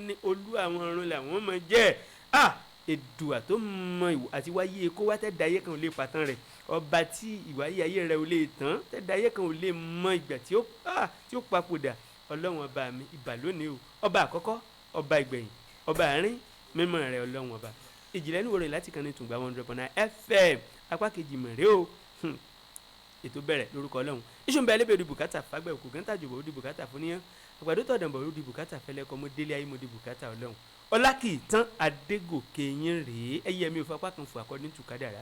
ní olú àwọn ọ̀run làwọn máa jẹ́. Ah, Èdùà tó mọ ìwà àti wáyé kó wá tẹ́ dayé kan ò lè pàtàn rẹ̀, ọba tí ìwáyé ayé rẹ̀ ò lè tán, tẹ́ dayé kan ò lè mọ ìgbà tí ó tí ó papòdà. Ọlọ́run ọba mi, ìbà lónìí o, ọba àkọ́kọ́, ọba ìgbẹ̀yìn, ọba àárín, mímọ́ rẹ̀ ọlọ́run ọba. Ìjìnlẹ̀ ní wòrè láti kan ní Tùngbà 100.9 FM apá kejì mọ̀rẹ́ o. Ètò bẹ̀rẹ̀ lórúkọ ọlọ́run. Iṣu ń bẹ ẹlẹ́bẹ̀ẹ́ di bùkátà fagbẹ́ òkú gẹ́ńtà jùbọ̀ ó di bùkátà fúníyàn àgbàdo tọ̀dàn bọ̀ ó di bùkátà fẹlẹ́kọ mo délé ayé mo di bùkátà ọlọ́run. Ọlákìtàn Adégòkè yín rèé, ẹyẹ mi ò fapá kan fò according to kádàrá.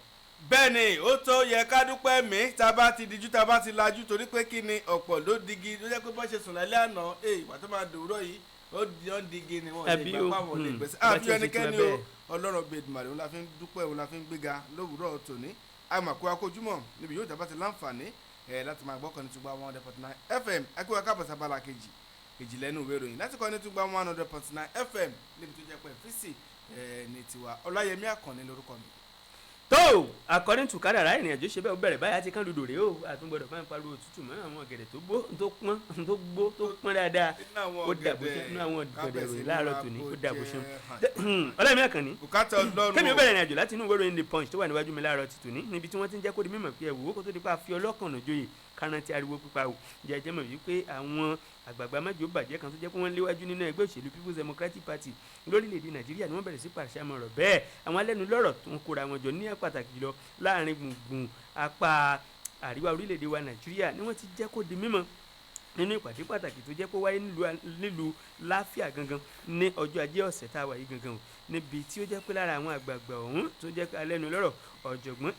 Bẹ́ẹ̀ ni, ó tó yẹ ká dúpẹ́ mi tá a bá ti dijú, tá a bá ti lajú, torí pé kí ni ọ̀pọ̀ ló digi ló jẹ́ pé bọ́ ṣe sùn lálẹ́ àná, ee, ìgbà tó máa dòwúrọ̀ yìí, ó di ọ́n digi ni wọ́n lè Àbí gbà o, pàwọn lè gbèsè. bá Àfi ti ṣe ẹnikẹ́ni tiwa o bẹ́ẹ̀. Ọlọ́run bíi Èdùmàrè, òun la fi ń dúpẹ́, òun la fi ń gbéga lówùúrọ̀ tòní. Àmàkù akójúmọ̀ níbi yóò jábá ti láǹfààní ẹ̀ láti máa gbọ́ kan ní Tùgbà 100.9 FM. Akíwá káàbọ̀ sábàlá kejì ìjìnlẹ̀ inú ìwé ìròyìn láti kọ́ ní Tùgbà 100.9 FM, níbi tó jẹ́ pé físì ẹ̀ ní tiwa. Ọláyẹmí Àkànní lórúkọ mi. Tó according to kádàrá, ìrìn àjò ṣe bẹ́ẹ̀ ó bẹ̀rẹ̀ báyìí àti kán ludò rèé o. Àtúngbọ̀dọ̀ máa ń pariwo òtútù mọ́ àwọn ọ̀gẹ̀dẹ̀ tó gbó, tó pọ́n, tó gbó, tó pọ́n dáadáa. Nínú àwọn Ó dàbò ọ̀gẹ̀dẹ̀, nínú àwọn ọ̀gẹ̀dẹ̀ kábẹ̀sí ròyìn láàárọ̀ máa tòní bó ó dàbò jẹ́ ṣeun. hàn. Ọláyẹmí Àkànní. Bùkátà ọlọ́run. Kẹ́mi ó bẹ̀rẹ̀ ìrìnàjò láti inú ìwé ìròyìn The Punch tó wà níwájú mi láàárọ̀ ti tòní, níbi tí wọ́n ti ń jẹ́ kó di mímọ̀ pé ẹ̀wò kó tó di pa fi ọlọ́kànnà joyè kárántí ariwo pípa o. Jẹ́jẹ́ mọ̀ wípé àwọn àgbààgbà mẹ́jọ bàjẹ́ kan tó jẹ́ pé wọ́n léwájú nínú ẹgbẹ́ òṣèlú People's Democratic Party lórílẹ̀‐èdè Nàìjíríà ni wọ́n bẹ̀rẹ̀ sí pàṣẹ ọ̀rọ̀ bẹ́ẹ̀. Àwọn alẹ́nulọ́rọ̀ tó ń kóra wọn jọ ní pàtàkì jùlọ láàrin gbùngbùn apá àríwá orílẹ̀‐èdè wa Nàìjíríà ni wọ́n ti jẹ́ kó di mímọ̀ nínú ìpàdé pàtàkì tó jẹ́ pé wáyé nílùú Láfíà gangan ní ọjọ́ ajé ọ̀sẹ̀ tá a wà yìí gangan o, níbi tí ó jẹ́ pé lára àwọn àgbààgbà ọ̀hún tó jẹ́ pé alẹ́nulọ́rọ̀, ọ̀jọ̀gbọ́n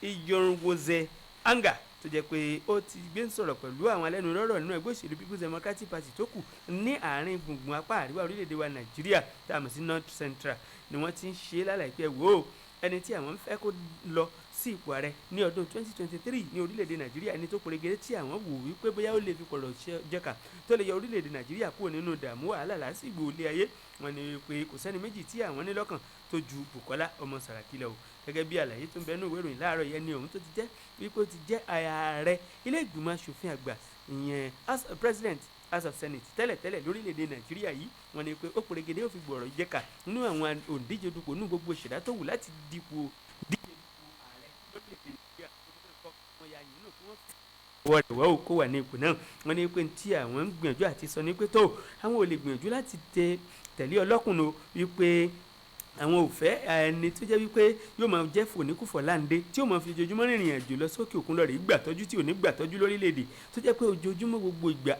Iyornwoze Anga, tó jẹ́ pé ó ti gbé ń sọ̀rọ̀ pẹ̀lú àwọn alẹ́nulọ́rọ̀ nínú ẹgbẹ́ òṣèlú People's Democratic Party tó kù ní àárín gbùngbùn apá àríwá orílẹ̀-èdè wa Nàìjíríà tá a mọ̀ sí North Central, ni wọ́n ti ń ṣe lálàyé pé wò ó, ẹni tí àwọn ń fẹ́ kó lọ sí ipò ààrẹ ní ọdún 2023 ní orílẹ̀-èdè Nàìjíríà, ẹni tó perégedé tí àwọn wò wípé bóyá ó lè fi pọ̀rọ̀ jẹ́ka tó lè yọ orílẹ̀-èdè Nàìjíríà kúrò nínú ìdààmú, wàhálà, lásìgbò ilé ayé, wọn ni pé kò sẹ́ni méjì tí àwọn ní lọ́kàn tó ju Bùkọ́lá ọmọ Sàràkí lọ o. Gẹ́gẹ́ bí àlàyé tó ń bẹ nínú ìwé ìròyìn láàárọ̀ yẹn ni òun tó ti jẹ́ wípé ó ti jẹ́ ààrẹ ilé ìgbìmọ̀ asòfin àgbà, ìyẹn as president House of Senate tẹ́lẹ̀tẹ́lẹ̀ lórílẹ̀‐èdè Nàìjíríà yìí, wọ́n ní pé ó perégedé, ó fi gbọ̀rọ̀ jẹ́ka nínú àwọn òǹdíje dupò, nínú gbogbo ìṣẹ̀dá tó wù láti dipò díje dupò ààrẹ lórílẹ̀‐èdè Nàìjíríà. Wọ́n ya yìí nù kí wọ́n wọ́n rẹ̀ wọ́n ò kó wà ní ipò náà. Wọ́n ní pé tí àwọn ń gbìyànjú àti sọ ní pé tó àwọn ò lè gbìyànjú láti tẹ̀lé ọlọ́kùnrin o, wípé àwọn ò fẹ́ ẹni tó jẹ́ wípé yóò máa jẹ́ fòníkúfọ̀ láǹdé, tí yóò máa fi ojoojúmọ́ rìnrìn àjò lọ sókè òkun lọ rè gbàtọ́jú, tí ò ní gbàtọ́jú lórílẹ̀‐èdè, tó jẹ́ pé ojoojúmọ́, gbogbo ìgbà,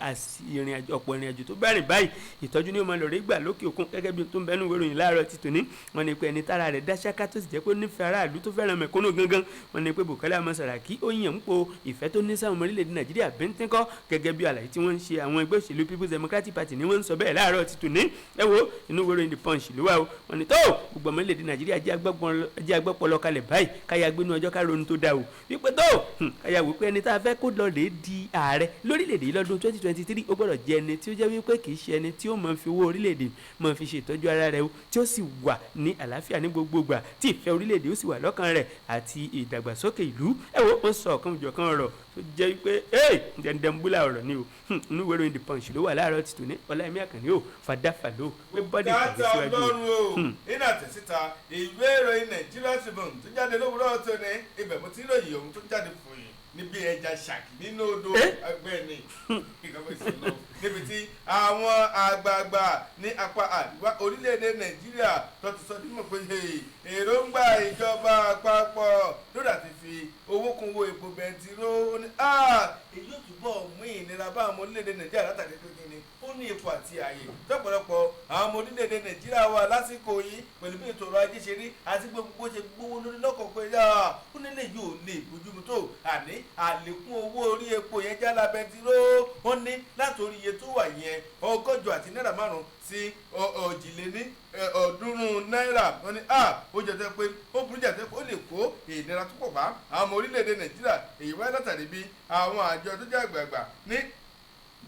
ìrìn àjò, ọ̀pọ̀ ìrìn àjò tó bá rìn báyìí, ìtọ́jú ni yóò máa lọ rè gbà lókè òkun. Gẹ́gẹ́ bí tó ń bẹnu ìwé ìròyìn láàárọ̀ ti tòní, wọ́n ní pé ẹni tára rẹ̀ dá ṣáká, tó sì jẹ́ pé ó nífẹ̀ẹ́ aráàlú, tó fẹ́ràn mẹ̀kúnnù gangan, wọ́n ní pé Bùkọ́lá ọmọ Sàràkí ó yàn ń po ìfẹ́ tó ní sáwọn ọmọ orílẹ̀-èdè Nàìjíríà bíntínkọ́. Gẹ́gẹ́ bí àlàyé tí wọ́n ń ṣe, àwọn ẹgbẹ́ òṣèlú People's Democratic Party ni wọ́n ń sọ bẹ́ẹ̀ láàárọ̀ ti tòní. Ẹ wo inú ìwé ìròyìn The Punch ló wà o. Wọ́n ní tó gbogbo ọmọ orílẹ̀-èdè Nàìjíríà jẹ́ agbọ́pọlọ kalẹ̀ báyìí, káyà gbénu ọjọ́, ká ronú tó dáa o, wípé tó káyà wò pé ẹni tá a fẹ́ kó lọ rèé di ààrẹ lórílẹ̀-èdè yìí lọ́dún 2023, ó gbọ́dọ̀ jẹ́ ẹni tí ó jẹ́ wípé kì í ṣe ẹni tí ó máa fi owó orílẹ̀-èdè máa fi ṣe ìtọ́jú ara rẹ̀ o, tí ó sì wà ní àlàáfíà ní gbogbo ìgbà, tí ìfẹ́ orílẹ̀-èdè ó sì wà lọ́kàn rẹ̀ àti ìdàgbàsókè ìlú. Ẹ wo, wọ́n sọ ọ̀kan òjọ̀kan ọ̀rọ̀ tó jẹ́ wípé ee dẹ̀ndẹ̀mbúlà ọ̀rọ̀ ni o. Inú ìwé ìròyìn The Punch ló wà láàárọ̀ ti tòní. Ọláyẹmí Àkànní o, fàdáfàló pé bọ́dì kàdé Bùkátà síwájú o. ọlọ́run o. Nínú àtẹ̀síta ìwé ìròyìn Nigeria Tribune tó jáde lówùúrọ̀ tóní, ibẹ̀ mo ti ń ròyìn ohun tó jáde fún yìí níbi ẹja ṣàkì nínú odò. Ẹgbẹ́ ni ìkàwé ìṣẹ̀lẹ̀ níbi tí àwọn àgbààgbà ní apá àríwá orílẹ̀-èdè Nàìjíríà tó ti sọ dímọ̀ pé hey, èròǹgbà ìjọba àpapọ̀ lórí àti fi owó kún owó epo bẹntiró, ó ní èyí yóò túbọ̀ mú ìnira bá àwọn ọmọ orílẹ̀-èdè Nàìjíríà, látàrí pé kí ni ó ní ipò àti ààyè tọ́pọ̀lọpọ̀ àwọn ọmọ orílẹ̀-èdè Nàìjíríà wà lásìkò yìí, pẹ̀lú bí ètò ọrọ̀ ajé ṣe rí àti gbogbo bó ṣe gbówó lórí lọ́kọ̀ọ̀kan yá. Ó nílé yóò lè bójúmu tó àní àlékún owó orí epo yẹn jálá bẹntiró, ó ní látòrí iye tó wà yẹn, 185 sí 340 náírà. Wọ́n ní ó jẹ́ tẹ́ pé ó burú jẹ́ tẹ́ pé ó lè kó ìnira tó pọ̀ bá àwọn ọmọ orílẹ̀-èdè Nàìjíríà. Èyí wáyé látàrí bí àwọn àjọ tó jẹ́ àgbààgbà ní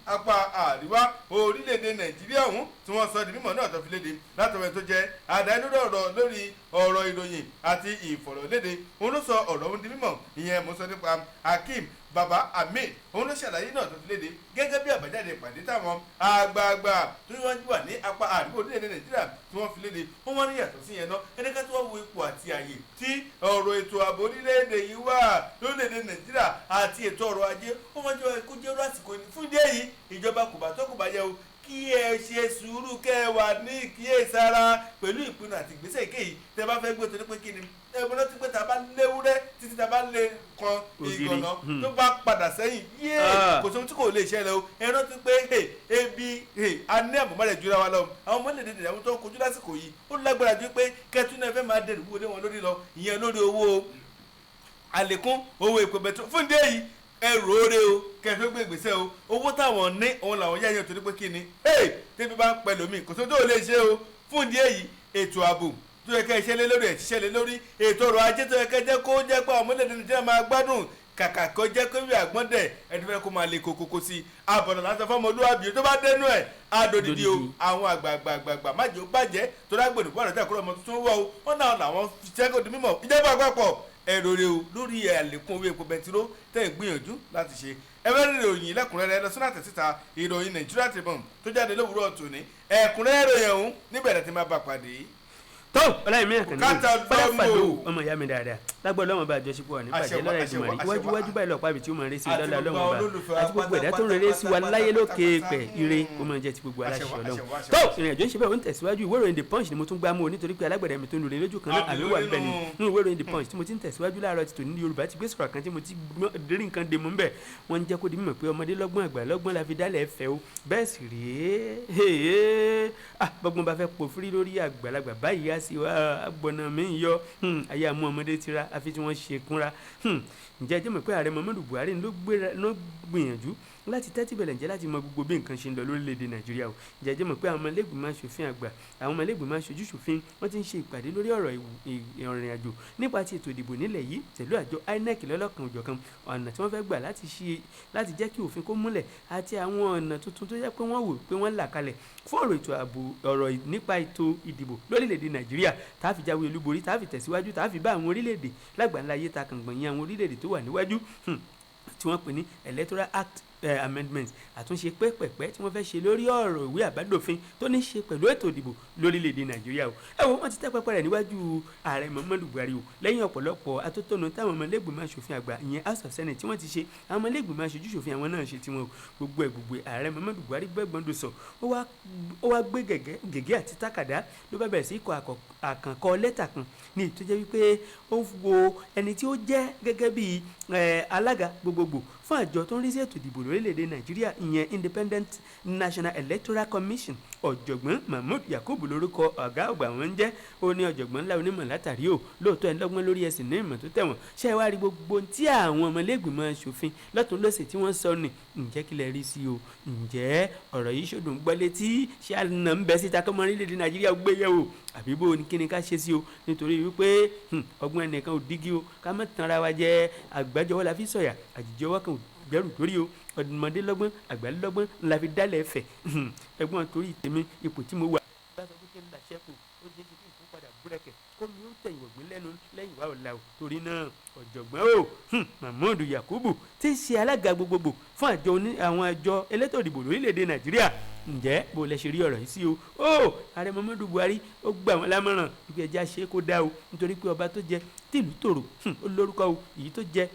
apá àríwá orílẹ̀-èdè Nàìjíríà ọ̀hún tí wọ́n sọ di mímọ̀ náà tó fi léde látọ̀wẹ́ tó jẹ́ adarí lórí ọ̀rọ̀, lórí ọ̀rọ̀ ìròyìn àti ìfọ̀rọ̀lédè. Òun ló sọ ọ̀rọ̀ ọ̀hún di mímọ̀. Ìyẹn mo sọ nípa Hakeem. Baba Ahmed òun ló ṣàlàyé náà tó fi léde gẹ́gẹ́ bí àbájáde ìpàdé táwọn àgbààgbà tó wọ́n wà ní apá àdúgbò orílẹ̀-èdè Nàìjíríà tí wọ́n fi léde. Wọ́n wọ́n ní yàtọ̀ sí yẹn náà, ẹni ká tó wá wo ipò àti àyè tí ọ̀rọ̀ ètò ààbò orílẹ̀-èdè yìí wà lórílẹ̀-èdè Nàìjíríà àti ètò ọrọ̀ ajé, ó wọ́n jẹ́ kó jẹ́ lásìkò ní. Fún ìdí èyí, ìjọba kò bá tó kò bá yẹ o, kí ẹ ṣe sùúrù, kẹ́ ẹ wà ní ìkíyèsára pẹ̀lú ìpinnu àti ìgbésẹ̀ èkéyìí tẹ́ bá fẹ́ gbé, torí pé kí ni ẹ̀bùn náà ti pé tá a bá léwúrẹ́ títí tá a bá lé kan ògiri. Ìgànná tó bá padà sẹ́yìn yéé, kò sóhun tí kò lè ṣẹlẹ̀ o. Ẹ rántí pé hey, ebi hey, a ní àbọ̀mọ́lẹ̀ jura wa lọ. Àwọn ọmọ lédè àwọn tó ń kojú lásìkò yìí, ó lágbára ju pé kẹtù náà fẹ́ máa dẹrù wọlé wọn lórí lọ, ìyẹn lórí owó àlékún owó epo bẹtú. Fún ìdí èyí, ẹrù oore o, kẹfẹ gbé ìgbésẹ̀ o. Owó táwọn ní òun làwọn yá yẹn, torí pé kí ni, hey, tẹbi bá ń pẹlú mi, kò sóhun tó lè ṣe o. Fún ìdí èyí, ètò ààbò tó yẹ kẹ́ iṣẹ́ lé lórí ẹ̀ ṣiṣẹ́ lé lórí, ètò ọrọ̀ ajé tó yẹ kẹ́ jẹ́ kó jẹ́ pé àwọn ọmọlẹ́dẹ̀ Nàìjíríà máa gbádùn, kàkà kó jẹ́ pé wíwà àgbọ̀n dẹ̀ ẹni fẹ́ kó máa le kókókó sí i. Àbọ̀nà lásán fọmọlúwàbí tó bá dénú ẹ̀ adòdìdí o. Dòdìdì. Àwọn àgbààgbààgbà májò bàjẹ́ tó dágbèrè fún àròjà kúrò ọmọ tuntun wọ̀ o. Wọn náà làwọn ṣẹ́gun di mímọ̀ ìjọba àpapọ̀ ẹ̀rọ rẹ o lórí àlékún owó epo bẹntiró tẹ̀ ń gbìyànjú láti ṣe. Ẹ fẹ́ rí ìròyìn lẹ́kùnrẹ́rẹ́, lọ sínú àtẹ̀síta ìròyìn Nigeria Tribune tó jáde lówùúrọ̀ tòní. Ẹ̀kúnrẹ́rẹ́ ìròyìn ọ̀hún níbẹ̀ lẹ ti máa bá pàdé. Tó ọláyẹmí àkànní Bùkátà fọláfàdó dọ́mù. ọmọ ìyá mi dáadáa, lágbọ́ ọlọ́mọ bá àjọṣepọ̀ ní bàjẹ́ Àṣẹ wá, lọ́la àṣẹ ìdùnmọ̀ wá, rí àṣẹ iwájú wá. iwájú báyìí lọ́pàá ibi tí ó mọ̀ rẹ́ sí Àti lọ́la gbogbo ọlọ́mọ bá olólùfẹ́ àti gbogbo ẹ̀dá tó ń rere sí wa láyé lókè pẹ̀, ire kó máa jẹ́ ti gbogbo Àṣẹ aláṣẹ wá, ọlọ́run. àṣẹ wá, àṣẹ Tó wá. ìrìn àjò ń ṣe bẹ́ẹ̀, ó ń tẹ̀síwájú. Ìwé ìròyìn The Punch ni mo tún gbá mú o, nítorí pé alágbẹ̀dẹ mi tó ń lulẹ̀ lójú kan náà Àbí àmì wà níbẹ̀ ni. nínú- Nínú ìwé ìròyìn The Punch tí mo ti ń tẹ̀síwájú láàárọ̀ ti tòní ní Yorùbá ti gbé sọ̀rọ̀ kan tí mo ti rí nǹkan dè mú ń bẹ̀. Wọ́n ń jẹ́ kó di mímọ̀ pé ọmọdé lọ́gbọ́n, àgbà lọ́gbọ́n la fi dálẹ̀ ẹ̀fẹ̀ o. Bẹ́ẹ̀ sì rèé, ah, bọ́gbọ́n bá fẹ́ pò fírí lórí àgbàlagbà báyìí, á sì wá agbọ̀nà mi ń yọ. Ayé àmú ọmọdé tira àfi tí wọ́n ṣe kúnra. Ǹjẹ́ ẹ jẹ́ mọ̀ pé ààrẹ Muhammadu Buhari ló gbéra ló gbìyànjú láti tẹ́tí bẹ̀lẹ̀ ǹjẹ́ láti mọ gbogbo bí nǹkan ṣe ń lọ lórílẹ̀‐èdè Nàìjíríà o? Ǹjẹ́ ẹ jẹ́ mọ̀ pé àwọn ọmọlẹ́gbìmọ̀ aṣòfin àgbà, àwọn ọmọlẹ́gbìmọ̀ aṣojú ṣòfin, wọ́n ti ń ṣe ìpàdé lórí ọ̀rọ̀ ìrìn àjò nípa ti ètò ìdìbò nílẹ̀ yìí pẹ̀lú àjọ INEC lọ́lọ́kan òjọ̀kan, ọ̀nà tí wọ́n fẹ́ gbà láti ṣe láti jẹ́ kí òfin kó múlẹ̀ àti àwọn ọ̀nà tuntun tó jẹ́ pé wọ́n wò pé wọ́n là kalẹ̀ fún ọ̀rọ̀ ètò ààbò, ọ̀rọ̀ nípa ètò ìdìbò lórílẹ̀‐èdè Nàìjíríà, tá a fi jáwé olúborí, tá a fi tẹ̀síwájú, tá a fi bá àwọn orílẹ̀-èdè lágbàńlá ayé ta kàngbọ̀n yẹn, àwọn orílẹ̀-èdè tó wà níwájú, tí wọ́n pè ní Electoral Act Amendment, àtúnṣe pẹ́pẹ̀pẹ́ tí wọ́n fẹ́ ṣe lórí ọ̀rọ̀ ìwé àbádòfin tó ní ṣe pẹ̀lú ètò ìdìbò lórílẹ̀‐èdè Nàìjíríà o. Ẹ wo, wọ́n ti tẹ́ pẹpẹ rẹ̀ níwájú ààrẹ Muhammadu Buhari o, lẹ́yìn ọ̀pọ̀lọpọ̀ atótónu táwọn ọmọlẹ́gbìmọ̀ aṣòfin àgbà, ìyẹn House of Senate, tí wọ́n ti ṣe, àwọn ọmọlẹ́gbìmọ̀ aṣojú ṣòfin àwọn náà ṣe tiwọn o. Gbogbo ẹ̀ gbogbo ẹ̀, ààrẹ Muhammadu Buhari gbẹ́gbọ́n sọ, ó wá gbé gègé gègé àti tákàdá, ló bá bẹ̀rẹ̀ sí kọ àkànkọ lẹ́tà kan ní tó jẹ́ wípé ó wo ẹni tí ó jẹ́ gẹ́gẹ́ bí alága gbogbogbò fún àjọ tó ń rí sí ètò ìdìbò lórílẹ̀‐èdè Nàìjíríà, ìyẹn Independent National Electoral Commission, ọ̀jọ̀gbọ́n Mahmood Yakubu lórúkọ ọ̀gá àgbà wọn ń jẹ́. Ó ní ọ̀jọ̀gbọ́n ńlá onímọ̀ látàrí o, lóòótọ́ ẹni lọ́gbọ́n lórí ẹ̀sìn ní ìmọ̀ tó tẹ̀wọ̀n. Ṣé ẹ wá rí gbogbo ohun tí àwọn ọmọlẹ́gbìmọ̀ aṣòfin lọ́tún lọ́sẹ̀ tí wọ́n sọ ni, ǹjẹ́ kí lẹ rí sí o? Ǹjẹ́ ọ̀rọ̀ yìí ṣòdùn gbọ́ létí? Ṣé àná ń bẹ síta kọ́mọ orílẹ̀-èdè Nàìjíríà gbé yẹ̀ wò, àbí bó ni, kí ni ká ṣe sí o? Nítorí wípé ọgbọ́n ẹnìkan ò dígí o, ká má tanra wa jẹ. Àgbájọwọ́ la fi sọ̀yà, àjèjì kan ò gbẹ́rù dórí o. Ọmọdé lọ́gbọ́n, àgbà lọ́gbọ́n la fi dálẹ̀ ẹ̀fẹ̀. Ẹ̀gbọ́n, torí tèmi, ipò tí mo wà, bá sọ pé kí n làṣẹ kù, ó ṣeé ṣe kí n tún padà búrẹ́kẹ̀ kó mi ó tẹ̀yìn wọ̀gbìn lẹ́nu lẹ́yìn wá ọ̀la o. Torí náà, ọ̀jọ̀gbọ́n o, Mahmood Yakubu tí ń ṣe alága gbogbogbò fún àjọ oní àwọn àjọ elétò ìdìbò lórílẹ̀‐èdè Nàìjíríà, ǹjẹ́ bó lẹ ṣe rí ọ̀rọ̀ yìí sí o? Ó ààrẹ Muhammadu Buhari ó gbà wọ́n lámọ̀ràn ibi ẹja ṣe é kó dá o, nítorí pé ọba tó jẹ tìlú tòrò, ó lórúkọ o. Èyí tó jẹ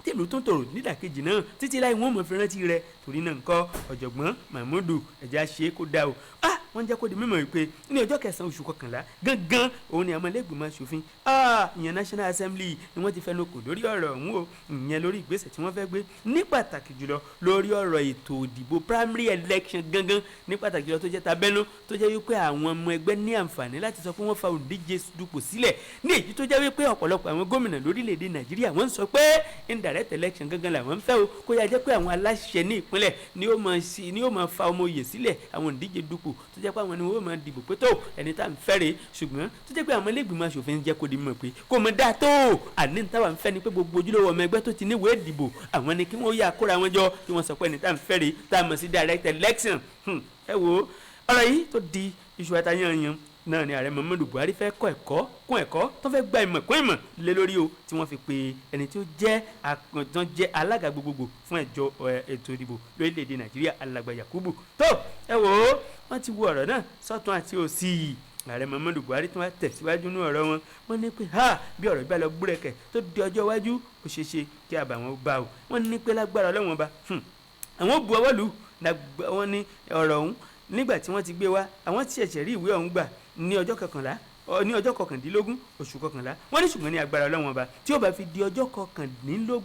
tìlú tó tòrò nídàkejì náà, títí láì wọ́n mọ̀ fi rántí rẹ̀. Torí náà ńkọ́, ọ̀jọ̀gbọ́n Mahmudu, ẹja ṣe é kó dá o. Ah, wọ́n jẹ́ kó di mímọ̀ wípé ní ọjọ́ kẹsàn-án oṣù kọkànlá gangan òun ni àwọn ẹlẹ́gbìmọ̀ aṣòfin, ah, ìyẹn National Assembly, ni wọ́n ti fẹnu kò lórí ọ̀rọ̀ ọ̀hún o, ìyẹn lórí ìgbésẹ̀ tí wọ́n fẹ́ gbé, ní pàtàkì jùlọ lórí ọ̀rọ̀ ètò ìdìbò primary election gangan, ní pàtàkì jùlọ tó jẹ́ tabẹ́nú, tó jẹ́ wípé àwọn ọmọ ẹgbẹ́ ní àǹfààní láti sọ pé wọ́n fa òǹdíje dupò sílẹ̀, ní èyí tó jẹ́ wípé ọ̀pọ̀lọpọ̀ àwọn gómìnà lórílẹ̀‐èdè Nàìjíríà wọ́n ń sọ pé indirect election gangan làwọn ń fẹ́ o, kó yá jẹ́ pé àwọn aláṣẹ ní ìpínlẹ̀ ni ó máa sí ni ó máa fa ọmọ oyè sílẹ̀, àwọn òǹdíje dupò tó jẹ́ pé àwọn ni wọ́n máa dìbò pé tó ẹni tá à ń fẹ́ rèé. Ṣùgbọ́n tó jẹ́ pé àwọn ẹlẹ́gbìmọ̀ aṣòfin jẹ́ kó di mọ̀ pé kò mọ̀ dáa tó àní ní táwa ń fẹ́ ni pé gbogbo ojúlówó ọmọ ẹgbẹ́ tó ti níwèé ìdìbò, àwọn ni kí wọ́n yá kóra wọn jọ, kí wọ́n sọ pé ẹni tá à ń fẹ́ rèé, tá a mọ̀ sí direct election. Ẹ wo ọ̀rọ̀ yìí tó di iṣu atayanyan. Náà ni ààrẹ Muhammadu Buhari fẹ́ kọ́ ẹ̀kọ́ kún ẹ̀kọ́, tó fẹ́ gba ìmọ̀ kún ìmọ̀ lé lórí o, tí wọ́n fi pe ẹni tí ó jẹ́ àkàntán jẹ́ alága gbogbogbò fún ẹ̀jọ ètò ìdìbò lórílẹ̀‐èdè Nàìjíríà, Alàgbà Yakubu. Tó ẹ wò ó, wọ́n ti wo ọ̀rọ̀ náà sọ́tún àti òsì. Ààrẹ Muhammadu Buhari tún wá tẹ̀síwájú ní ọ̀rọ̀ wọn. Wọ́n ní pé ha, bí ọ̀rọ̀ gbà lọ búrẹ́kẹ̀ tó di ọjọ́ iwájú, ó ṣeé ṣe kí àbàwọ́n bá o. Wọ́n ní pé lágbára Ọlọ́wọ́n ba, àwọn ò bu ọwọ́ lù ú. Wọ́n ní ọ̀rọ̀ ọ̀hún, nígbà tí wọ́n ti gbé wá, àwọn tí ṣẹ̀ṣẹ̀ rí ìwé ọ̀hún gbà ní ọjọ́ 11, ní ọjọ́ 19 oṣù 11. Wọ́n ní ṣùgbọ́n ní agbára Ọlọ́wọ́n ba, tí ó bá fi di ọjọ́ 29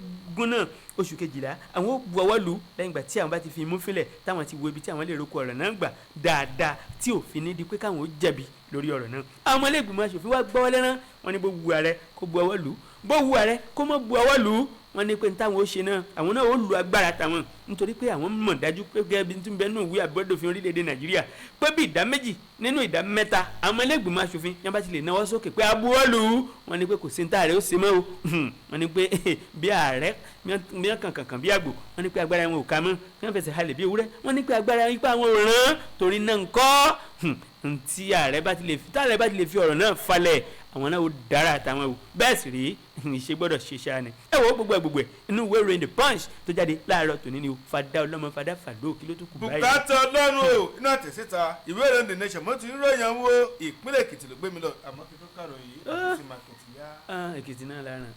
náà oṣù 12, àwọn ó bu ọwọ́ lù ú lẹ́yìn ìgbà tí àwọn bá ti fi imú fílẹ̀, táwọn ti wo ibi tí àwọn lè roko ọ̀rọ̀ náà gbà dáadáa, tí òfin ní di pé káwọn ó jẹ̀bi lórí ọ̀rọ̀ náà. Àwọn ọmọ ilé ìgbìmọ̀ aṣòfin wá gbọ́wọ́ lẹ́rán. Wọ́n ní bó wu ààrẹ kó bu ọwọ́ lù ú, bó wu ààrẹ kó má bu ọwọ́ lù ú, wọ́n ní pé ní táwọn ó ṣe náà, àwọn náà ó lu agbára tàwọn, nítorí pé àwọn mọ̀ dájú pé gẹ́gẹ́ bí tún bẹ́ẹ̀ nù wí àbọ̀dòfin orílẹ̀-èdè Nàìjíríà pé bí ìdá 2 nínú ìdá 3 àwọn ẹlẹ́gbìmọ̀ aṣòfin yẹn bá ti lè náwó sókè pé abuwọ́lù, wọ́n ní pé kò sí ní táàrẹ ó ṣe mọ́ o. Wọ́n ní pé bí ààrẹ mìíràn kankankan bí àgbò, wọ́n ní pé agbára wọn ò ká mọ́, kí wọ́n fẹsẹ̀ halẹ̀ bí ewúrẹ́. Wọ́n ní pé agbára ipá wọn ò rán, torí náà ń kọ́ ntí ààrẹ bá ti lè fi, táàrẹ bá ti lè fi ọ̀rọ̀ náà falẹ̀, àwọn náà ó dára àtàwọn o. Bẹ́ẹ̀ sì rí ìṣe gbọ́dọ̀ ṣe ṣáá ni. Ẹ wo gbogbo ẹ gbogbo ẹ inú ìwé ìròyìn The Punch tó jáde láàárọ̀ tòní ni o. Fada ọlọ́mọ fada fàdó, kí ló tún kù báyìí? Bùkátà Ọlọ́run o. Iná tẹ̀síta ìwé ìròyìn The Nation mo ti ń ròyìn wo ìpínlẹ̀ Èkìtì ló gbé mi lọ, àmọ́ kí tó kàrò yìí àti màkìtì yá. Èkìtì náà lára.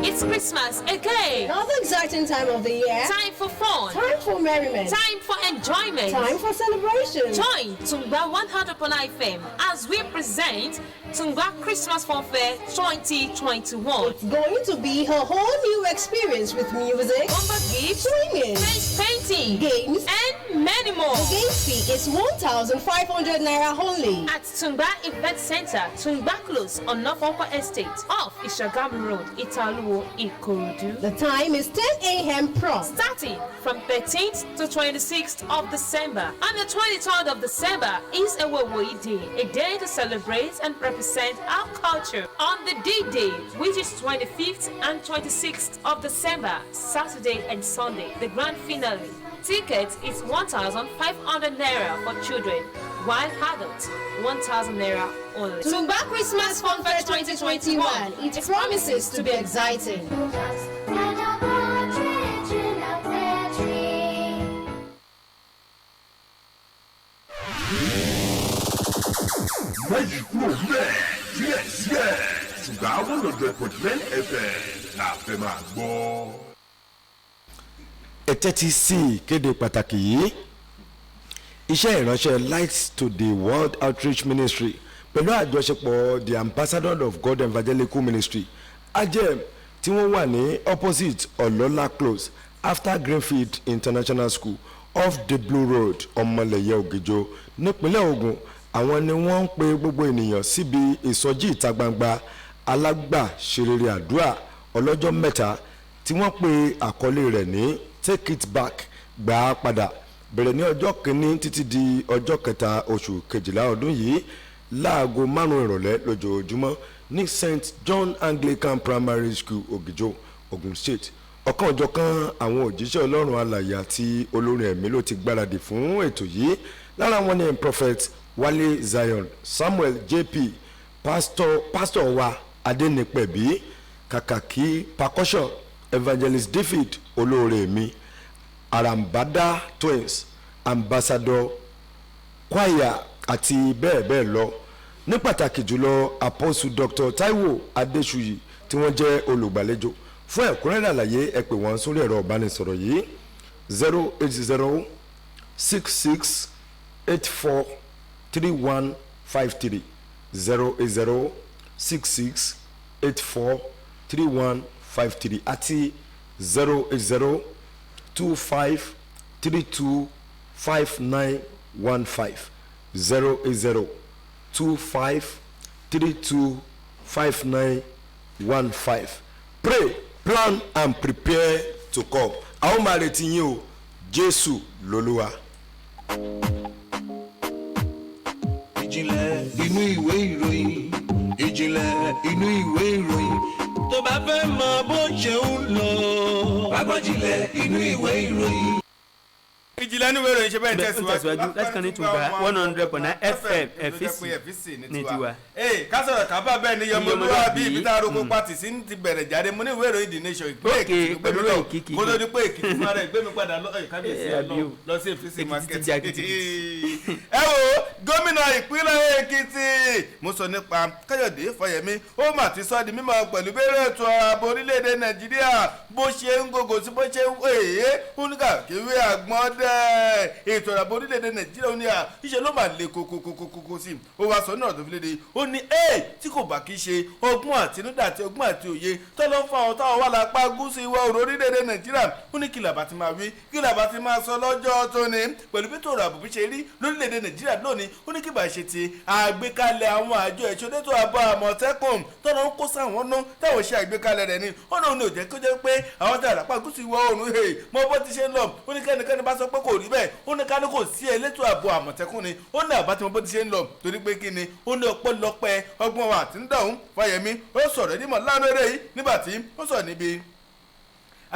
It's Christmas again. Another exciting time of the year. Time for fun. Time for merriment. Time for enjoyment. Time for celebration. Join Tungba 100.9 FM as we present Tungba Christmas Fun Fair 2021. It's going to be a whole new experience with music, bumper gifts, swimming, face painting, games, and many more. The game fee is 1,500 naira only. At Tungba Event Center, Tungba Close on Norfolk Estate, off Ishagamu Road, Italuwo, Ikorodu. The time is 10 a.m. prompt. Starting from 13th to 26th of December. And the 23rd of December is a Wewoi Day, a day to celebrate and represent our culture. On the D-Day, which is 25th and 26th of December, Saturday and Sunday, the grand finale. Ticket is 1,500 naira for children, while adults 1,000 naira only. Tungba Christmas Fun Fair 2021. It promises to be exciting. Méjì kúrò bẹ́ẹ̀ díẹ̀díẹ̀, ṣùgbọ́n 100.9 FM la fẹ́ máa gbọ́. Ẹ tẹ́tí sí ìkéde pàtàkì yìí. Iṣẹ́ ìránṣẹ́ Light to the World Outreach Ministry pẹ̀lú àjọṣepọ̀ The Ambassador of God Evangelical Ministry, AJEM, tí wọ́n wà ní opposite Ọlọ́lá Close, after Greenfield International School, off the Blue Road, Ọmọlẹ̀yẹ Ògìjọ, nípínlẹ̀ Ògùn, àwọn ni wọ́n ń pe gbogbo ènìyàn síbi ìsọjí ìta gbangba alágbàṣerere àdúrà ọlọ́jọ́ 3 tí wọ́n pe àkọlé rẹ̀ ní Take It Back, gbà á padà, bẹ̀rẹ̀ ní ọjọ́ 1 títí di ọjọ́ 3 oṣù 12 ọdún yìí, láago 5 ìrọ̀lẹ́ lójoojúmọ́ ní St John Anglican Primary School, Ògìjọ, Ogun State. Ọ̀kan-ò-jọ̀kan àwọn òjíṣẹ́ Ọlọ́run alàyè àti olórin ẹ̀mí ló ti gbáradì fún ètò yìí. Lára wọn ni Prophet Wale Zion, Samuel JP, Pastor wa Adénípẹ̀bí, Kàkàkí Percussion, Evangelist David Olóore mi, Arambada Twins, Ambassador Choir àti bẹ́ẹ̀ bẹ́ẹ̀ lọ. Ní pàtàkì jùlọ, Apostle Dr. Taiwo Adéṣuyì tí wọ́n jẹ́ olùgbàlejò. Fún ẹ̀kúnrẹ́rẹ́ àlàyé, ẹ pè wọ́n sórí ẹ̀rọ ìbánisọ̀rọ̀ yìí: 08066843153, 08066843153 àti 08025325915, 08025325915. Pray, plan and prepare to come. A ó máa retí yín o. Jésù lolúwa. Ìjìnlẹ̀ inú ìwé ìròyìn, ìjìnlẹ̀ inú ìwé ìròyìn, tó bá fẹ́ mọ bó ṣe ń lọ. Wágbọ́njìnlẹ̀ inú ìwé ìròyìn. Ìjìnlẹ̀ ní wẹ́rọ ìṣe bẹ́ẹ̀ Bẹ́ẹ̀ ń tẹ̀síwájú tẹ̀síwájú láti kàn ní Tùngbà 100.9 FM FCC ní ní tiwa. tiwa. Ee, kásọ̀rọ̀ kábà bẹ́ẹ̀ ni yọmọlúwàbí ibi tá a roko pati sí ti bẹ̀rẹ̀ jáde. Mo ní ìwé ìròyìn The Nation ìpínlẹ̀ Ok, Èkìtì ló gbé mi pẹ̀lú lọ Èkìtì. kó tó di pé Èkìtì fúnra rẹ̀ gbé mi padà lọ ẹ̀, kábíyèsí Eh, àbí Ọlọ́run o. lọ sí FCC Èkìtì ti market. já gidigidi. Ẹ wo gómìnà ìpínlẹ̀ Èkìtì, mo sọ nípa Káyọ̀dé Fáyẹmí, ó mà ti sọ di mímọ̀ pẹ̀lú bẹ́ẹ̀rẹ̀ ètò ààbò orílẹ̀-èdè Nàìjíríà bó ṣe ń gògò sí bó ṣe ń èyí ó ní kàkiri àgbọ̀n dẹ́ ètò ààbò orílẹ̀-èdè Nàìjíríà, ó ní à ìṣe ló mà le kokokokoko sí i. Ó wá sọ náà tó fi léde, ó ní ẹ tí kò bá kí ṣe ọgbọ́n àtinúdá àti ọgbọ́n àti òye tó ló ń fa àwọn táwọn wà lápá gúúsù ìwọ̀ oòrùn orílẹ̀-èdè Nàìjíríà, ó ní kí làbá ti máa wí, kí làbá ti máa sọ lọ́jọ́ tóní pẹ̀lú bí tòrò ààbò bí ṣe rí lórílẹ̀-èdè Nàìjíríà lónìí. Ó ní kí bá ṣe ti àgbékalẹ̀ àwọn àjọ ìṣòdètò ààbò Àmọ̀tẹ́kùn tọ́nà ń kó sáwọn ná táwọn ṣe àgbékalẹ̀ rẹ̀ ni ó náà ní ò jẹ́ kó jẹ́ pé àwọn tí àlápá gúúsù ìwọ̀ oòrùn hè mọ bó ti ṣe ń lọ. Ó ní kẹ́nikẹ́ni bá sọ pé kò rí bẹ́ẹ̀, ó ní ká ní kò sí elétò ààbò Àmọ̀tẹ́kùn ni, ó ní àbá tí mo bó ti ṣe ń lọ, torí pé kí ni, ó ní ọpẹ́lọpẹ́ ọgbọ́n wa àti ń dọ̀hún. Fáyẹmí ó sọ̀rọ̀ nímọ̀ lánàá eré yìí nígbà tí ó sọ̀rọ̀ níbi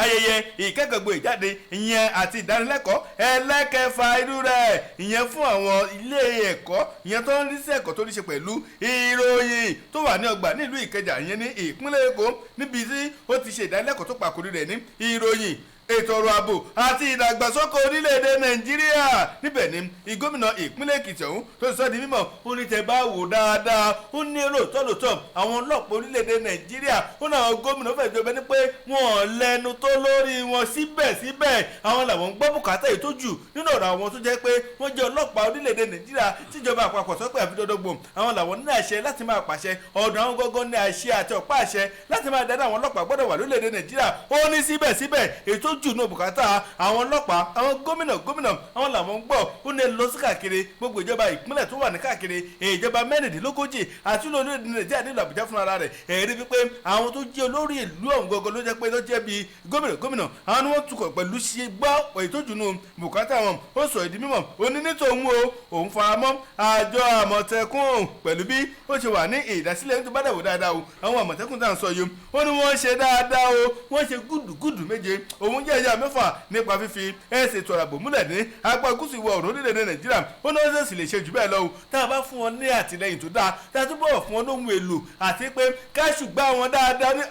ayẹyẹ ìkẹ́kọ̀ọ́ ìjáde ìyẹn àti ìdánilẹ́kọ̀ọ́ ẹlẹ́kẹfà irú rẹ̀, ìyẹn fún àwọn ilé ẹ̀kọ́ ìyẹn tó ń rí sí ẹ̀kọ́ tó ní ṣe pẹ̀lú ìròyìn tó wà ní ọgbà nílùú Ìkẹjà, ìyẹn ní ìpínlẹ̀ Èkó, níbi tí ó ti ṣe ìdánilẹ́kọ̀ọ́ tó pàkórí rẹ̀ ní ìròyìn, ètò ọrọ̀ ààbò àti ìdàgbàsókè orílẹ̀-èdè Nàìjíríà. Níbẹ̀ ni gómìnà ìpínlẹ̀ Èkìtì ọ̀hún tó ti sọ di mímọ̀. Ó ní tẹ́ bá wò dáadáa, ó ní lóòótọ́ lóòótọ́ àwọn ọlọ́pàá orílẹ̀-èdè Nàìjíríà, ó ní àwọn gómìnà fẹ́ẹ́ jọba ní pé wọn ò lẹ́nu tó lórí wọn, síbẹ̀síbẹ̀ àwọn làwọn ń gbọ́ bùkátà èyí tó jù nínú ọ̀rọ̀ àwọn tó jẹ́ pé wọ́n jẹ́ ọlọ́pàá orílẹ̀-èdè Nàìjíríà tíjọba àpapọ̀ sọ pé àfidọ́dọ́gbọ̀n àwọn làwọn ní àṣẹ láti máa pàṣẹ ọ̀dọ̀ àwọn gọ́gọ́ ní àṣẹ àti ọ̀pá àṣẹ láti máa darí àwọn ọlọ́pàá gbọ́dọ̀ wà lórílẹ̀-èdè Nàìjíríà. Ó ní síbẹ̀síbẹ̀ èyí tó jù ní bùkátà àwọn ọlọ́pàá, àwọn gómìnà gómìnà àwọn làwọn ń gbọ́. Ó ní lọ sí káàkiri gbogbo ìjọba ìpínlẹ̀ tó wà ní káàkiri ìjọba 36 àti olórí Nàìjíríà nílùú Àbújá fúnra rẹ̀, èrí wípé àwọn tó jẹ́ olórí ìlú ọ̀hún gọ́gọ́ ló jẹ́ pé ló jẹ́ bíi gómìnà gómìnà àwọn ni wọ́n tukọ̀ pẹ̀lú ṣe gbọ́ èyí tó jù nù bùkátà wọn. Ó sọ ìdí mímọ̀, ó ní nítòun o, òun faramọ́ àjọ Àmọ̀tẹ́kùn pẹ̀lú bí ó ṣe wà ní ìdásílẹ̀ nítorí bá dàwọ̀ dáadáa o. Àwọn Àmọ̀tẹ́kùn tá à ń sọ yìí, ó ní wọ́n ṣe dáadáa o, wọ́n ṣe gúdùgúdù méje òun jẹ́ ẹ̀yà mẹ́fà nípa fífi ẹ̀sìn ètò ààbò múlẹ̀ ní apá gúúsù ìwọ̀ oòrùn orílẹ̀-èdè Nàìjíríà. Ó ní wọ́n sì lè ṣe jù bẹ́ẹ̀ lọ o, tá a bá fún wọn ní àtìlẹyìn tó dáa, tá a túbọ̀ fún wọn lóhun èlò àti pé ká ṣùgbọ́n àwọn dáadáa ní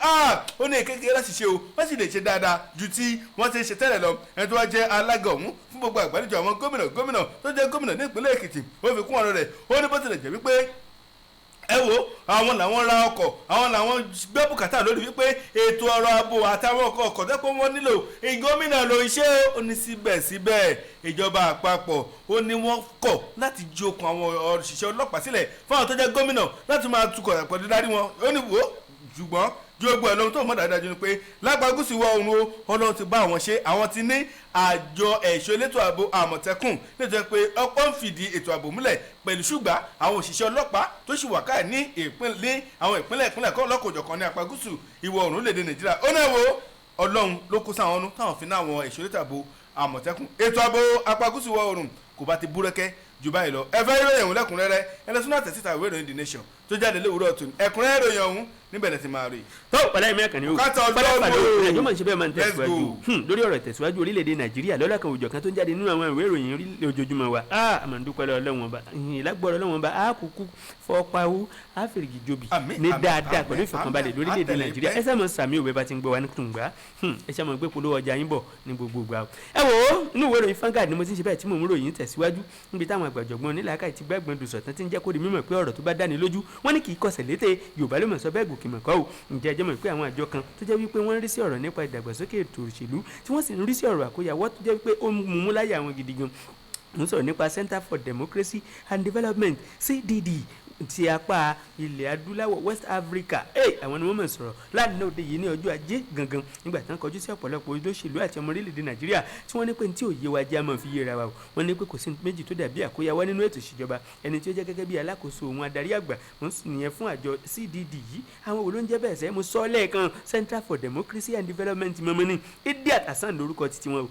ó ní kékeré láti ṣe o, wọ́n sì lè ṣe dáadáa ju tí wọ́n ti ṣe tẹ́lẹ̀ lọ. Ẹni tó wá jẹ́ alága ọ̀hún fún gbogbo àgbáríjọ àwọn gómìnà gómìnà tó jẹ́ gómìnà ní ìpínlẹ̀ Èkìtì, ó fi kún ọ̀rọ̀ rẹ̀, ó ní bó tilẹ̀ jẹ́ wípé ẹ wo àwọn làwọn ra ọkọ̀, àwọn làwọn gbé bùkátà lórí wípé ètò ọrọ̀ ààbò àtàwọn ọkọ̀ ọkọ̀ tó pé wọ́n nílò gómìnà ló ń ṣe. Ó ní síbẹ̀síbẹ̀ ìjọba àpapọ̀, ó ní wọ́n kọ̀ láti jí okùn àwọn òṣìṣẹ́ ọlọ́pàá sílẹ̀ fáwọn tó jẹ́ gómìnà láti máa tukọ̀ pẹ̀lú darí wọn. Ó ní wò ó, ṣùgbọ́n ju gbogbo ẹ̀ lọ́hun tó mọ̀ dáadáa jù ni pé lápá gúúsù ìwọ̀ oòrùn o, Ọlọ́run ti bá àwọn ṣe, àwọn ti ní àjọ ẹ̀ṣọ́ elétò ààbò Àmọ̀tẹ́kùn nítorí pé ọ̀pọ̀ ń fìdí ètò ààbò múlẹ̀ pẹ̀lú ṣùgbọ́n àwọn òṣìṣẹ́ ọlọ́pàá tó sì wà káà ní ìpínlẹ̀ àwọn ìpínlẹ̀ ìpínlẹ̀ kọ́ lọ́kọ̀ọ̀jọ̀kan ní apá gúúsù ìwọ̀ oòrùn lédè Nàìjíríà. Ó náà wo Ọlọ́run ló kó sáwọn ọdún táwọn fi ná àwọn ẹ̀ṣọ́ elétò ààbò Àmọ̀tẹ́kùn, ètò ààbò apá gúúsù ìwọ̀ oòrùn kò bá ti búrẹ́kẹ́ jù báyìí lọ. Ẹ fẹ́ ìròyìn ọ̀hún lẹ́kùnrẹ́rẹ́, ẹ lọ sínú àtẹ̀síta ìwé ìròyìn The Nation tó jáde lówùúrọ̀ tòní. Ẹ̀kúnrẹ́rẹ́ ìròyìn ọ̀hún níbẹ̀ lẹ ti máa rí. Tó pẹ̀lẹ́ ìmọ̀ ẹ̀kànní o. Bùkátà Ọlọ́run pẹ̀lẹ́ o. ìrìnàjò mọ̀ ní ṣe bẹ́ẹ̀ máa ń Let's tẹ̀síwájú go. Lórí ọ̀rọ̀ ìtẹ̀síwájú orílẹ̀-èdè Nàìjíríà lọ́lọ́kan òjọ̀kan tó ń jáde nínú àwọn ìwé ìròyìn ojoojúmọ́ wa. A máa ń dúpẹ́ lọ́wọ́ Ọlọ́run Ọba ìlágbọ́rọ̀ Ọlọ́run Ọba, a kúkú fọ́páwó a fèrègì jobi Àmín, ní àmín, dáadáa àmín, pẹ̀lú ìfọ̀kànbalẹ̀ àmín, lórílẹ̀-èdè àtẹ̀lé Nàìjíríà. pẹ́. Ẹ sáà mọ̀ sàmì òwe bá ti ń gbọ́ wa ní Tùngbà. Ẹ sáà mọ̀ gbé polówó ọjà yín bọ̀ ní gbogbo ìgbà o. Ẹ wò ó, inú ìwé ìròyìn Vanguard ni mo ti ń ṣe bẹ́ẹ̀ tí mò ń ròyìn tẹ̀síwájú níbi táwọn àgbàjọ̀gbọ́n onílàákàyè ti gbẹ́gbọ́n dùsọ̀ tán ti ń jẹ́ kó di mímọ̀ pé ọ̀rọ̀ tó bá dáni lójú wọ́n ní kì í kọsẹ̀ létè. Yorùbá ló mọ̀ sọ bẹ́ẹ̀, gòkè mọ̀ kọ́ o. Ǹjẹ́ ẹ jẹ́ mọ̀ pé àwọn àjọ kan tó jẹ́ wípé wọ́n ń rí sí ọ̀rọ̀ nípa ìdàgbàsókè ètò òṣèlú tí wọ́n sì ń rí sí ọ̀rọ̀ àkóyawọ́ tó jẹ́ wípé ó ń mú láyà àwọn gidi gan, ń sọ̀rọ̀ nípa Center for Democracy and Development, CDD, ti apá ilẹ̀ adúláwọ̀ West Africa. Hey, àwọn ni wọ́n mọ̀ sọ̀rọ̀ lánàá òde yìí ní ọjọ́ ajé gangan nígbà tí wọ́n kọjú sí ọ̀pọ̀lọpọ̀ olóṣèlú àti ọmọ orílẹ̀-èdè Nàìjíríà tí wọ́n ní pé ní tí òye wa jẹ́ àmọ́ fi yéra wa o. Wọ́n ní pé kò sí méjì tó dàbí àkóyawọ́ nínú ètò ìṣèjọba. Ẹni tí ó jẹ́ gẹ́gẹ́ bí alákòóso òun adarí àgbà wọ́n sì nìyẹn fún àjọ CDD yìí. Àwọn wo ló ń jẹ́ bẹ́ẹ̀ sẹ́? Mo sọ ọ́ lẹ́ẹ̀kan, Center for Democracy and Development mọ́mọ́ ní Idiat Hasan lórúkọ títí wọn o.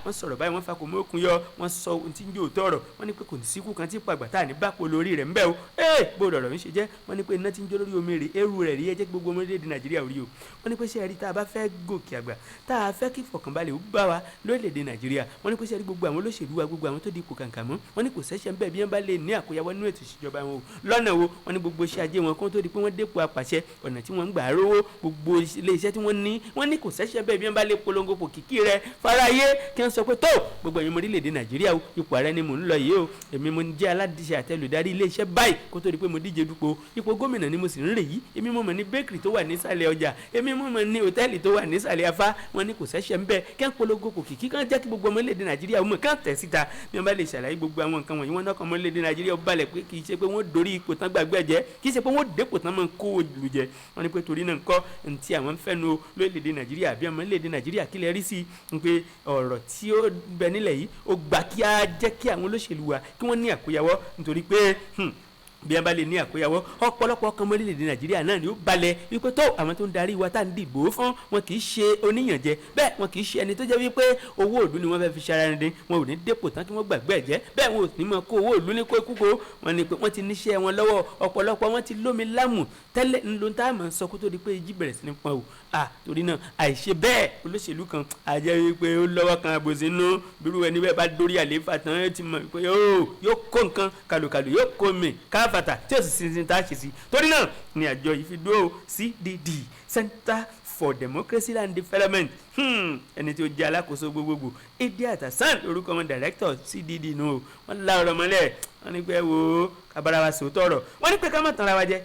Wọ́n sọ̀rọ̀ báyìí, wọ́n fakò mọ́kun yọ, wọ́n sọ ohun tí ń jẹ́ òótọ́ ọ̀rọ̀. Wọ́n ní pé kò ní síkú kan tí pàgbà tá à ní bápo lórí rẹ̀ ń bẹ́ o. Ee, Bó lọ̀rọ̀ ń ṣe jẹ́? Wọ́n ní pé iná tí ń jó lórí omi rè, eru rẹ̀ rí. Ẹ jẹ́ kí gbogbo orílẹ̀-èdè Nàìjíríà rí o. Wọ́n ní pé ṣé ẹ rí, tá a bá fẹ́ gòkè àgbà, tá a fẹ́ kí ìfọ̀kànbalẹ̀ ó bá wa lórílẹ̀-èdè Nàìjíríà, wọ́n ní pé ṣé ẹ rí gbogbo àwọn olóṣèlú wa, gbogbo àwọn tó di ipò kàǹkà mọ́, wọ́n ní kò sẹ́sẹ̀ ń bẹ̀ bí wọ́n bá lè ní àkóyawọ́ nínú ètò ìṣèjọba wọn o. Lọ́nà wo? Wọ́n ní gbogbo iṣẹ́ ajé wọn kó tó di pé wọ́n dépò apàṣẹ, ọ̀nà tí wọ́n ń gbà á rówó, gbogbo ilé iṣẹ́ tí wọ́n ní, wọ́n ní kò sẹ́sẹ̀ bẹ́ẹ̀ bí wọ́n bá lè polongo pò kìkì rẹ̀ fáráyé, kí wọ́n sọ pé tó gbogbo ẹ̀yin ọmọ orílẹ̀-èdè Nàìjíríà o, ipò ààrẹ ni mò ń lọ yìí o, èmi mo jẹ́ aládìsẹ́ àtẹlùdarí ilé iṣẹ́ báyìí, kó tó di pé mo díje dupò ipò gómìnà ni mo sì ń rè yìí, èmi mo mọ̀ ní bakery tó wà nísàlẹ̀ ọjà, èmi mo mọ̀ ní hòtẹ́ẹ̀lì tó wà nísàlẹ̀ afá. Wọ́n ní kò sẹ́sẹ̀ ń bẹ́ẹ̀ kí wọ́n polongo pò kìkì, kí wọ́n jẹ́ kí gbogbo ọmọ orílẹ̀-èdè Nàìjíríà mọ̀, kí wọ́n tẹ̀ síta. Bí wọ́n bá lè ṣàlàyé gbogbo àwọn nǹkan wọ̀nyí, wọ́n náà kọ́ ọmọ orílẹ̀-èdè Nàìjíríà ó balẹ̀ pé kì í ṣe pé wọ́n dorí ipò tán gbàgbé jẹ́, kì í ṣe pé wọ́n dépò tán máa ń kó olù jẹ. Wọ́n ní pé torí náà ńkọ́ ntí àwọn ń fẹ́nu lórílẹ̀-èdè Nàìjíríà, àbí ọmọ orílẹ̀-èdè Nàìjíríà, kí lè rí sí i pé ọ̀rọ̀ tí ó bẹ nílẹ̀ yìí ó gbà kí á jẹ́ kí àwọn olóṣèlú wa kí wọ́n ní àkóyawọ́, nítorí pé bí a bá lè ní àkóyawọ́, ọ̀pọ̀lọpọ̀ ọkàn orílẹ̀-èdè Nàìjíríà náà ni ó balẹ̀ wípé tó àwọn tó ń darí wa tá à ń dìbò fún wọn kì í ṣe oníyànjẹ, bẹ́ẹ̀ wọn kì í ṣe ẹni tó jẹ́ wípé owó ìlú ni wọ́n fẹ́ fi ṣara ẹni dín. Wọn ò ní dépò tán kí wọ́n gbàgbé ẹ̀jẹ̀, bẹ́ẹ̀ wọn ò ní mọ kó owó ìlú ní kó kúkó. Wọn ni pé wọ́n ti níṣẹ́ wọn lọ́wọ́, ọ̀pọ̀lọpọ̀ wọn ti lómi lámù tẹ́lẹ̀ ńlọ tá a mọ̀ sọ kó tó di pé ìjì bẹ̀rẹ̀ sí ní pọn o. Torí náà àìṣe bẹ́ẹ̀ olóṣèlú kan àjẹ́ wípé ó lọ́wọ́ kan àbòsí nú bírú ẹni bẹ́ẹ̀ bá dórí àlééfà tán, ó ti mọ̀ pé yóò kó nǹkan kàlùkàlù, yóò kó mi káfàtà tí ó sì sin tá a ṣe sí. Torí náà ni àjọ yìí fi dúró, CDD, Center for Democracy and Development. Ẹni tí ó jẹ́ alákòóso gbogbogbò, Idiat Hassan lórúkọ wọn, director CDD nù o. Wọ́n la ọ̀rọ̀ mọ́lẹ̀, wọ́n ní pé wo kábàárà wa sòótọ́ ọ̀rọ̀, wọ́n ní pé ká má tanra wa jẹ.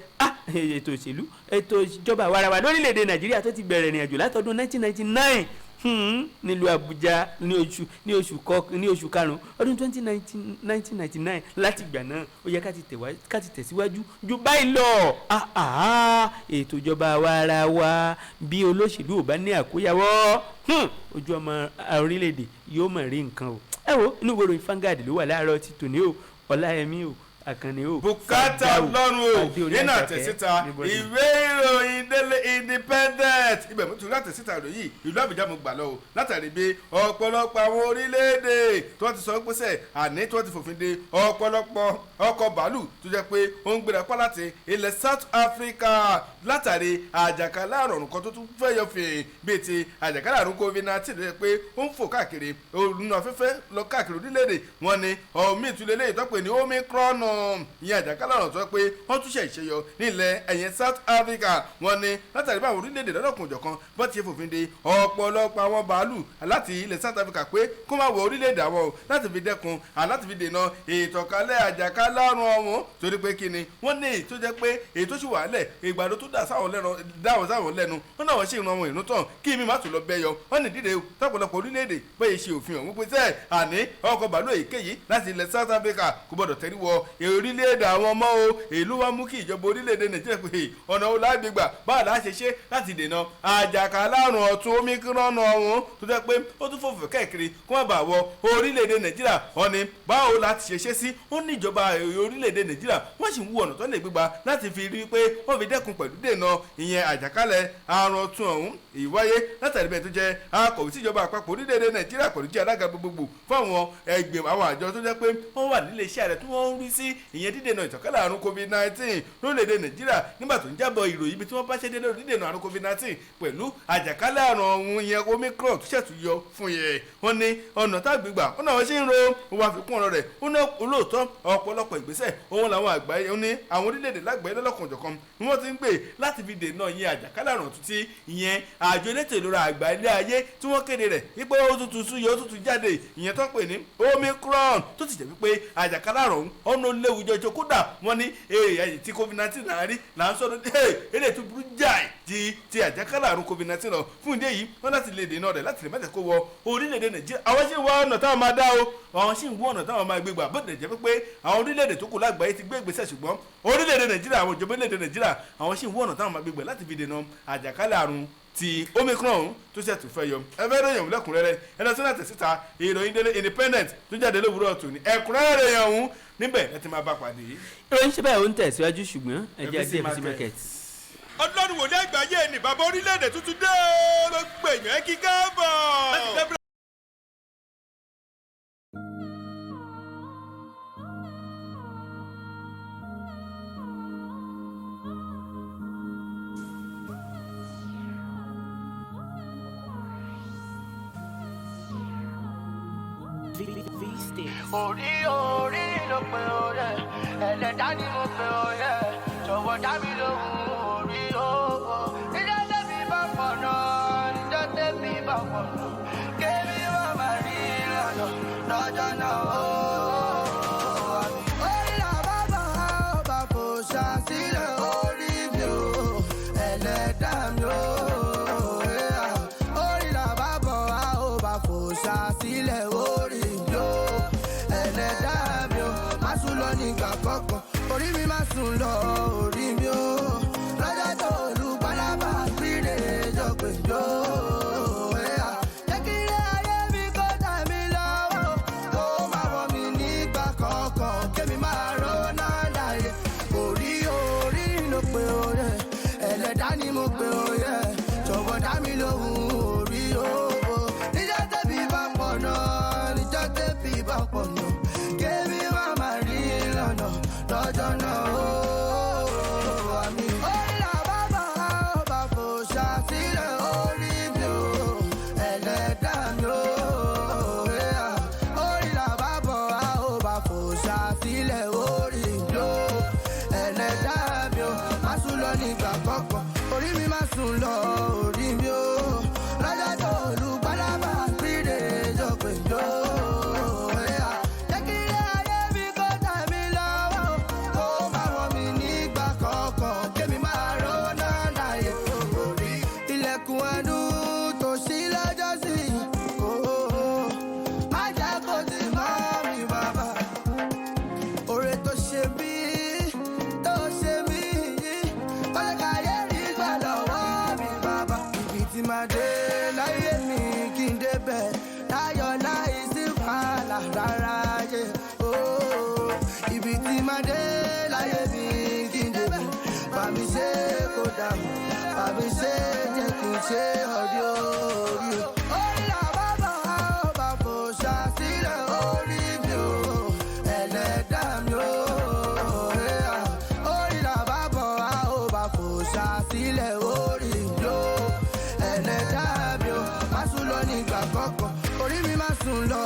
Ètò òṣèlú, ètò ìjọba àwarawa lórílẹ̀‐èdè Nàìjíríà tó ti bẹ̀rẹ̀ ìrìnàjò látọdún 1999 nílùú Àbújá ní oṣù karùn-ún ọdún 1999, láti ìgbà náà ó yẹ ká ti tẹ̀síwájú ju báyìí lọ. Ètò ìjọba àwarawa, bí olóṣèlú ò bá ní àkóyawọ́, ojú ọmọ orílẹ̀-èdè yóò mọ̀ rí nǹkan o. Ẹ wo inú ìwé ìròyìn Vanguard ló wà láàárọ̀ ti tòní o. Ọláyẹmí o, Àkànní o, bùkátà lọ́rùn o nínú àtẹ̀síta ìwé ìròyìn Daily Independent, ibẹ̀ mo tún rí àtẹ̀síta ìròyìn ìlú Àbújá mo gbà lọ o, látàrí bí ọ̀pọ̀lọpọ̀ àwọn orílẹ̀-èdè tí wọ́n ti sọ pé sẹ́ àní tí wọ́n ti fòfin de ọ̀pọ̀lọpọ̀ ọkọ̀ bàálù tó jẹ́ pé ó ń gbéra pa láti ilẹ̀ South Africa látàrí àjàkálẹ̀ àrùn kan tó tún fẹ́ yọ fèè bíi ti àjàkálẹ̀ àrùn COVID-19 tó jẹ́ pé ó ń fò káàkiri ònà afẹ́fẹ́ lọ káàkiri orílẹ̀-èdè. Wọn ni ọ̀mí ìtúlẹ̀ ìtọ́pẹ̀ ní Omicron, ìyẹn àjàkálẹ̀ àrùn tó pé wọ́n tún ṣe ìṣeyọ nílẹ̀ ẹ̀yẹn South Africa. Wọ́n ní látàrí báwọn orílẹ̀-èdè lọ́dọ̀kùn òjọ̀kan bó ti ṣe fòfin de ọ̀pọ̀lọpọ̀ àwọn bàálù láti ilẹ̀ South Africa pé kó má wọ orílẹ̀-èdè àwọn o, láti fi dẹ́kun láti fi dènà ìtànkálẹ̀ àjàkálẹ̀ àrùn ọ̀hún, torí pé kí ni wọ́n ní èyí tó jẹ́ pé èyí tó sì wà lẹ̀ ìgbàdo tó dà sáwọn lẹ́nu wọ́n náà wọ́n ṣe ìran àwọn ìrún tán kí mi má tún lọ bẹ́ yọ. Wọ́n ní dídè tọ́pọ̀lọpọ̀ orílẹ̀-èdè bẹ́ẹ̀ ṣe òfin ọ̀hún pé sẹ́ẹ̀ àní ọkọ̀ bàálù èyíkéyìí láti ilẹ̀ South Africa kò gbọ́dọ̀ tẹ́rí wọ orílẹ̀-èdè àwọn ọmọ o. Èlú wa mú kí ìjọba orílẹ̀-èdè Nàìjíríà pé ọ̀nà wo lágbègbà báà láṣẹ ṣe láti dènà àjàkálẹ̀ àrùn ọ̀tún Omicron ọ̀hún tó jẹ́ pé ó tún fòfò kẹ́ẹ̀kiri kó má bàa wọ orílẹ̀-èdè Nàìjíríà. Wọ́n ní báwo láti ṣe ṣe sí ó ní ìjọba orílẹ̀-èdè Nàìjíríà wọ́n sì ń wú ọ̀nà tó lè gbégbá láti fi rí pé wọ́n fi dẹ́kun pẹ̀lú dènà ìyẹn àjàkálẹ̀ àrùn ọ̀tún ọ̀hún ìwáyé látàrí bẹ́ẹ̀ tó jẹ́ akọ̀wé síjọba àpapọ̀ orílẹ̀-èdè Nàìjíríà pẹ̀lú jẹ́ alága gbogbogbò fún àwọn ẹgbẹ́ àwọn àjọ tó jẹ́ pé wọ́n wà nílé iṣẹ́ rẹ̀ tí wọ́n ń rí sí ìyẹn dídènà ìtànkálẹ̀ àrùn COVID-19 lórílẹ̀‐èdè Nàìjíríà nígbà tó ń jábọ̀ ìròyìn ibi tí wọ́n bá ṣe dé lórí dídènà àrùn COVID-19 pẹ̀lú àjàkálẹ̀ àrùn ọ̀hún ìyẹn Omicron tó ṣẹ̀tún yọ fún yẹn. Wọ́n ní ọ̀nà tá gbígbà ọ̀nà àwọn ṣe ń ro òun àfikún ọ̀rọ̀ rẹ̀ ó ní olóòótọ́ ọ̀pọ̀lọpọ̀ ìgbésẹ̀ òun làwọn àgbáyé ó ní àwọn orílẹ̀-èdè lágbàáyé lọ́lọ́kanòjọ̀kan ni wọ́n ti ń gbé láti fi dènà ìyẹn àjàkálẹ̀ àrùn tuntun ìyẹn àjọ elétò ìlera àgbáyé ayé tí wọ́n kéde rẹ̀ wípé ó tuntun súyọ ó tuntun jáde ìyẹn tó ń pè ní Omicron tó ti jẹ́ wípé àjàkálẹ̀ àrùn ọ̀nà léwu jọjọ. Kódà wọ́n ní èyí tí COVID-19 náà rí là ń sọ̀rọ̀ eléyìí tó burú jáì ti àjàkálẹ̀ àrùn COVID-19 lọ. Fún ìdí èyí wọ́n láti lè dènà rẹ̀ láti lè má jẹ́ kó wọ orílẹ̀-èdè Nàìjíríà. Àwọn sì ń wá ọ̀nà táwọn máa dá o, àwọn sì ń wá ọ̀nà táwọn máa gbé gbà, bó tilẹ̀ jẹ́ pé àwọn orílẹ̀-èdè tó kù lágbàáyé ti gbé ìgbésẹ̀, ṣùgbọ́n orílẹ̀-èdè Nàìjíríà, àwọn ìjọba orílẹ̀-èdè Nàìjíríà àwọn sì ń wá ọ̀nà táwọn máa gbé gbà láti fi dènà àjàkálẹ̀ àrùn ti Omicron tó ṣe tún fẹ́ yọ. Ẹ fẹ́ ròyìn lẹ́kùnrẹ́rẹ́ ẹ lọ sí láti síta ìròyìn Daily Independent tó jáde lówùúrọ̀ tòní, ẹ̀kúnrẹ́rẹ́ ròyìn ọ̀hún níbẹ̀ ẹ ti máa bá pàdé. Ìròyìn ṣe báyìí ó ń tẹ̀síwájú, ṣùgbọ́n ẹ jẹ́ àti FC Market. Ọlọ́run wòlé àgbáyé ni bàbá orílẹ̀-èdè tuntun dé gbogbo èèyàn kí káàbọ̀. V-Sticks. Orí orí ló pe orí ẹlẹ́dá ni mo pe orí jọ̀wọ́ dá mi lóhùn orí owó. Níjọ́ tẹ́mi bá pọ̀nà, níjọ́ tẹ́mi bá pọ̀nà, kémi wá máa rí lọ́nà lọ́jọ́ náà ó. Orí làbá bá ọba kò ṣàṣìlẹ̀ orí mi ò ẹlẹ́dá mi ò. Orí làbá bọ̀ á ò bá kò ṣàṣìlẹ̀ orí mi ò ẹlẹ́dá mi ò. Má sùn lọ nígbà kọ̀ọ̀kan, orí mi má sùn lọ orí mi ò. Lọ́jọ́ tó olùpálábà pírè jọ pé jọ. Jẹ́ kí ilé ayé mi kó tẹ̀ mí lọ́wọ́, kó má wọ̀ mí nígbà kọ̀ọ̀kan, kémi máa rọ́nà láyé. Orí orí ló pe orí, ẹlẹ́dá ni mo pe orí, jọ̀wọ́ dá mi lóhùn orí o. Níjọ́ tẹ́bi bá pọ̀ náà, níjọ́ tẹ́bi bá pọ̀ náà, kémi má máa rí lọ́nà lọ́jọ́ náà o. Àmín. Orí làbá bá ọba kò ṣàṣìlẹ̀ orí mi ò, ẹlẹ́dá mi ò. Orí làbá bọ̀ á ò bá kò ṣàṣìlẹ̀ orí mi ò, ẹlẹ́dá mi ò. Má sùn lọ nígbà kọ̀ọ̀kan, orí mi má sùn lọ orí mi ò. Lọ́jọ́ tó olùpálábà pírè jọ pé jọ. Jẹ́ kí ilé ayé mi kó tẹ̀ mí lọ́wọ́, kó má wọ̀ mí nígbà kọ̀ọ̀kan, kémi máa rọ́nà láyé. Ilẹ̀kùn àánú tó ṣí lọ́jọ́ sí, má jẹ́ kó ti mọ́ mi bàbá. Oore tó ṣe mí, tó ṣe mí, ó jẹ́ káyé rí gbà lọ́wọ́ mi bàbá. Ibi tí màá dé láyé mi kí n débẹ̀, láyọ̀ láì sí wàhálà rárá yé. Oh, ibi tí màá dé láyé mi kí n débẹ̀, bàmí ṣe kó dà, bàmí ṣe jẹ́ kí n ṣe ọ̀rí orí. Orí làbá bá ọba kò ṣàṣìlẹ̀ orí mi ò, ẹlẹ́dá mi ò. Orí làbá bọ̀ á ò bá kò ṣàṣìlẹ̀ orí mi ò, ẹlẹ́dá mi ò. Má sùn lọ nígbà kọ̀ọ̀kan, orí mi má sùn lọ.